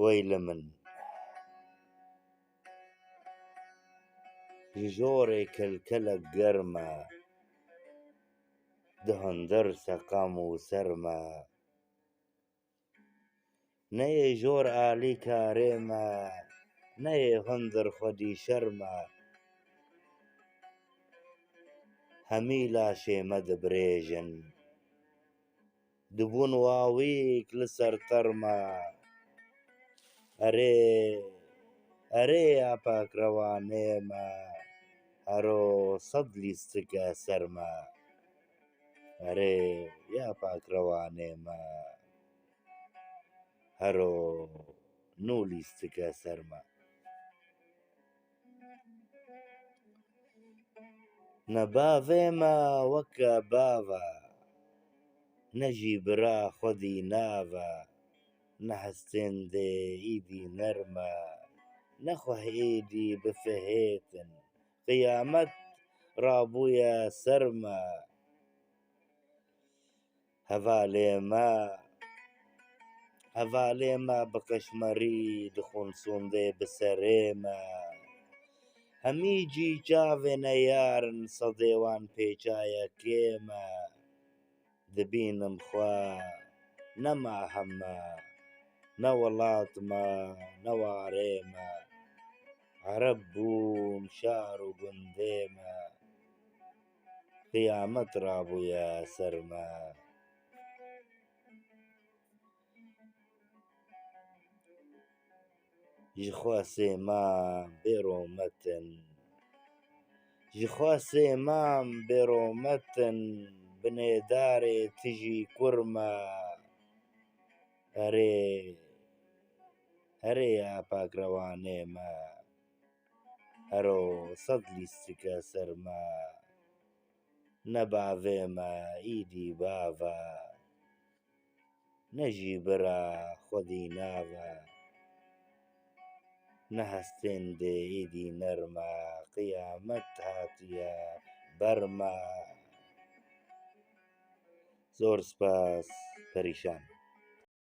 وەی لە من ji jorê kelkelek germ e di hundir seqem û serm e Neyê jor alî karê me neyê hundir xwedî şerm e Hemî laşê me dibirêjin Dibûn wawîk li ser terme Erê erê ya pakrewanê me Hero sed lîstike ser me Erê ya pakrewanê me Hero nû lîstike ser me. Ne bavê me weke bav e, ne jî bira xwedî nav e, ne hestên dê êdî nerm e, ne xwe êdî bi fihêtin, qiyamet rabûye ser me. Hevalê me Hevalê me bi qeşmerî dixwin sondê bi serê me. Hemî cî çavê neyar in sedê wan pêçaye kêm e. Dibînim xwe nema heme ne welat me ne warê me. Ereb bûn şar û gundê me. Qiyamet rabûye ser me. Ji xwe sê mam bê romet in. Ji xwe sê mam bê romet in binê darê tijî kurm e. Erê erê ya pakrewanê me. Hero sed lîstike ser me. Ne bavê me êdî bav e, ne jî bira xwedî nav e. Ne hestên dê êdî nerm e, qiyamet hatiye ber me. Zor spas perîşan.